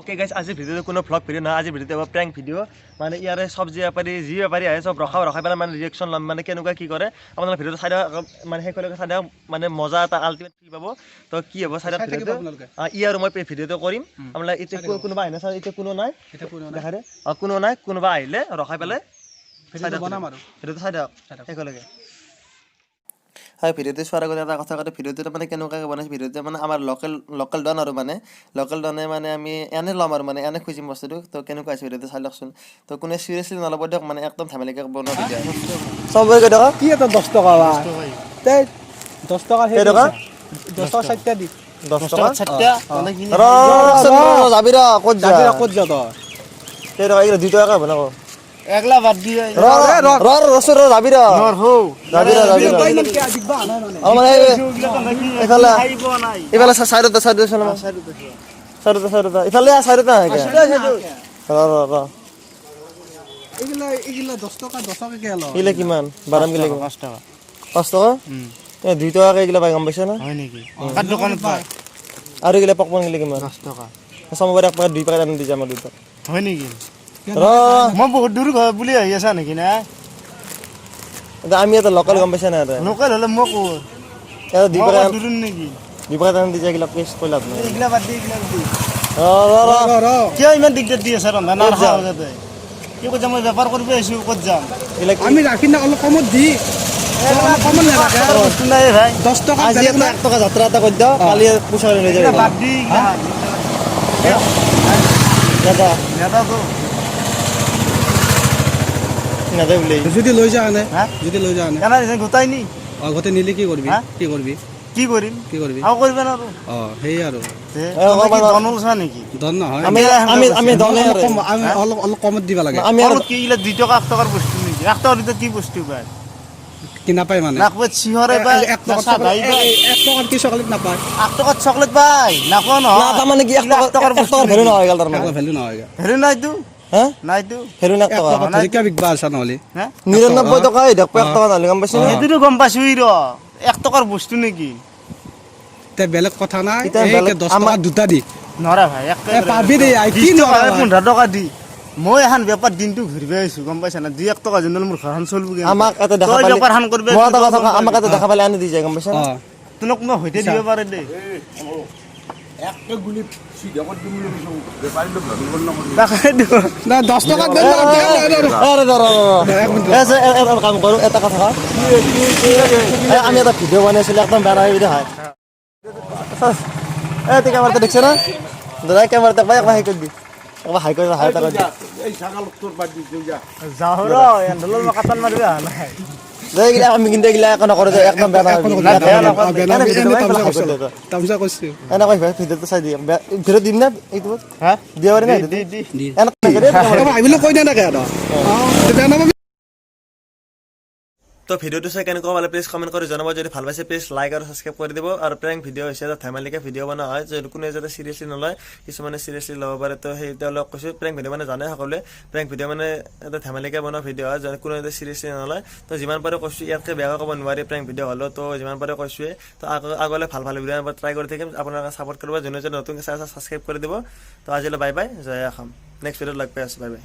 Okay guys, আজিৰ ভিডিঅ'টো কোনো ভ্লগ ভিডিঅ' নহয়। আজিৰ ভিডিঅ'টো হ'ব প্ৰেংক ভিডিঅ'। মানে ইয়াৰে চব্জি বেপাৰী, যি বেপাৰী আহে, চব ৰখাব, ৰখাই পেলাই মানে ৰিয়েকশ্যন ল'ম, মানে কেনেকুৱা কি কৰে। আপোনালোকে ভিডিঅ'টো চাই দিয়ক, মানে শেষলৈকে চাই দিয়ক। মানে মজা এটা আল্টিমেট ফিল পাব। তো কি হ'ব চাই দিয়ক। চাই থাকিব ভিডিঅ'টো। আপোনালোকে। ই আৰু মই ভিডিঅ'টো কৰিম। আপোনালোকে এতিয়া কোনোবা আহিলে চাই, এতিয়া কোনো নাই। এতিয়া কোনো নাই। দেখা দে। কোনো নাই। কোনোবা আহিলে ৰখাই পেলাই চাই ভিডিঅ'টো দিয়ক। বনাম আৰু। ভিডিঅ'টো চাই দিয়ক চাই দিয়ক। শেষলৈকে। হয়, ভিডিঅ'টো চোৱাৰ আগতে এটা কথা কওঁ। ভিডিঅ'টো মানে কেনেকুৱাকৈ বনাইছে, ভিডিঅ'টো মানে আমাৰ লোকেল ডন আৰু মানে লোকেল ডনে মানে আমি এনে ল'ম আৰু মানে এনে খুজিম বস্তুটো। তো কেনেকুৱা হৈছে ভিডিঅ'টো চাই লওকচোন। তো কোনে চিৰিয়াছলি নল'ব দিয়ক, মানে একদম ধেমালিকৈ বনোৱা ভিডিঅ'। চবৰে কেইটকা? কি এটা 10 টকা বা 10 টকা? কেইটকা? 10 টকা চাৰিটা দি। 10 টকা? ৰ ৰ, যাবি ৰ, ক'ত যা? যাবি ৰ, ক'ত যা তই? কেইটকা এইগিলা? 2 টকা হ'ব ন? একলা বাদ দি। ৰ ৰ ৰ ৰ, ৰচোন ৰ, যাবি ৰ, যাবি ৰ, যাবি ৰ। তই ইমান কিয় দিগবা নাই মানে। অ, মানে এইফালে এইফালে চাইডতে চাইডতে, চাইডতে চাইডতে, ইফালে চাইডতে আহে। ৰ ৰ ৰ। এইগিলা 10 টকা, 10 টকা কে ল। এইগিলা কিমান? বাদাম গিলা কিমান? 5 টকা। 5 টকা? এই 2 টকাকে এইগিলা পাই, গম পাইছা না? হয় নেকি? কাৰ দোকানত পায়? আৰু এইগিলা পকপন গিলা কিমান? 10 টকা। চমবাৰে এক পেকেট, দুই পেকেট আনি দি যাম আৰু দুটা। হয় নেকি? ৰ। মই বহুত দূৰ ঘৰ বুলি আহি আছা নেকি না? এতিয়া আমি এটা লোকেল, গম পাইছা না ইয়াতে? লোকেল হ'লে মই ক'ত? এটা দুই মই পেকেট ক'ত দূৰ নেকি? দুই পেকেট আনি দি যায়। এইগিলা পেষ্ট কৰি লাভ নাই। এইগিলা বাদ দি, এইগিলা বাদ দি। ৰ ৰ ৰ। ৰ ৰ। কিয় ইমান দিগদাৰ দি আছা? ৰন্ধা ক'ত যাম? নাখাওঁ যাতে। কি ক'ত যাম? মই বেপাৰ কৰিব আহিছো, ক'ত যাম? এইগিলা কি? আমি ৰাখি না, অলপ কমত দি, অলপ কমত নাৰাখে। বস্তু নাই ভাই। 10 টকা। আজি বেলেগ এটা নাই। 1 টকা যাত্ৰা এটা কৰি দিওঁ, কালি পইচা লৈ এইগিলা যাবি। বাদ দি, এইগিলা। দাদা। নেদাতো। নাযায় বোলে। যদি লৈ যা এনে। হা? যদি লৈ যা এনে। কেনে গোটাই নি। অ, গোটেই নিলে কি কৰিবি? হা? কি কৰিবি? কি কৰিম? কি কৰিবি? আৰু কৰিব নোৱাৰো। অ, সেই আৰু। দনল চা নেকি? ধন নহয়। আমি দনে অলপ আৰু। কম, আমি অলপ অলপ কমত দিব লাগে। আমি আৰু আৰু কি এইগিলা 2 টকা 1 টকাৰ বস্তু নেকি? 1 টকাৰ ভিতৰত কি বস্তু পায়? কি নাপায় মানে? না ক'ৰবাত চিহৰে পায়, এক না টকাত চাধাই পায়। 1 টকাত কি চকলেট নাপায়? 1 টকাত চকলেট পায় নাকোৱা না। নহয়। তাৰমানে কি, 1 টকা এক টকাৰ 1 বস্তু টকাৰ ভেলু নহয় গ'ল তাৰমানে। একো ভেলু নহয়। ভেলু নাইতো। হা? নাইতো। ভেলু নাই এক এক টকা। টকাত ধৰি কিয় বিকবা আছা নহ'লে? হা? 99 টকা দেখব, 1 টকা নহ'লে, গম পাইছ না? সেইটোতো গম পাইছো ৰ। 1 টকাৰ বস্তু নেকি? তে বেলেগ কথা নাই। এতিয়া এই বেলেগ 10 টকা দুটা দি। নৰা ভাই, এক এ, পাবি দে, আই, কি 20 টকা, নৰা ভাই? 15 টকা দি। মই এখন বেপাৰ দিনটো ঘূৰিব আহিছো, গম পাইছা না? 2 1 টকা যোন মোৰ ঘৰখন চলিব কেনেকে? আমাক এটা দেখা তই পালে বেপাৰখন কৰবে। মই এটা কথা কওঁ, আমাক এটা দেখা পালে আনি দি যায়, গম পাইছ না? অ। তোক মই সৈতে দিব পাৰে দেই। একটা গুলি সিধা কৰে দিম বুলি কৈছো, বেপাৰী লোক ধৰিব নকৰিবি। তাকেতো। না, 10 টকাত দে, দে, দে, দে, দে। আৰে ৰ ৰ ৰ। এক মিনিট। এ, এটা কাম কৰোঁ, এটা কথা কওঁ। এ, আমি এটা ভিডিঅ' বনাইছিলোঁ, একদম বেয়া নহয় ভিডিঅ' হয়। এ, তুই কেমেৰাটো দেখছ না দাদা? কেমেৰাটো একবাৰ একবাৰ হাই কৰি দি, একবাৰ হাই কৰি, হাই এটা কৰি দি। এই ছাগাল তোৰ বাদ দি যা। যাওঁ ৰ, এন্ধলৰ মই কাটান মাৰিব অহা নাই। দে, এইগিলা আমি কিন্তু এইগিলা একো নকৰোঁ দে, একদম বেয়া নহয়। একো নকৰো, বেয়া বেয়া নহয়। নকৰো, বেয়া এনে নকৰো, ভিডিঅ'টো এনে বনাই তামছা পেলাই হাই কৰি কৰিছো। দে তই। তামছা কৰিছো। এনেকৈ ভিডিঅ'টো চাই দি, ভিডিঅ' দিম না এইটোত? হা? দিব পাৰিম না? দি দি দি। দি। এনেকৈ দে। আহিবলৈ কৈ দিয়া নাকে আৰু অ, বেয়া নাপাবি। তো ভিডিঅ'টো চাই কেনেকুৱা পালে প্লিজ কমেণ্ট কৰি জনাব। যদি ভাল পাইছে প্লিজ লাইক আৰু ছাবস্ক্ৰাইব কৰি দিব। আৰু প্ৰেংক ভিডিঅ' হৈছে, এটা ধেমালিকে ভিডিঅ' বনোৱা হয়, যদি কোনে যাতে চিৰিয়াছলি নলয়। কিছুমানে চিৰিয়াছলি ল'ব পাৰে, তো সেই তেওঁলোক কৈছোঁ। প্ৰেংক ভিডিঅ' মানে জানে সকলোৱে, প্ৰেংক ভিডিঅ' মানে এটা ধেমালিকে বনোৱা ভিডিঅ' হয়, যাতে কোনে যাতে চিৰিয়াছলি নলয়। তো যিমান পাৰোঁ কৈছোঁ, ইয়াতকৈ বেয়াকৈ ক'ব নোৱাৰি প্ৰেংক ভিডিঅ' হ'লেও। তো যিমান পাৰোঁ কৈছোঁৱে। তো আগলৈ ভাল ভাল ভিডিঅ' ট্ৰাই কৰি থাকিম, আপোনালোকে ছাপৰ্ট কৰিব। যোনে যোনে নতুনকৈ চাই আছে, ছাবস্ক্ৰাইব কৰি দিব। তো আজিলৈ বাই বাই, জয় অসম। নেক্সট ভিডিঅ'ত লগ পাই আছোঁ, বাই বাই।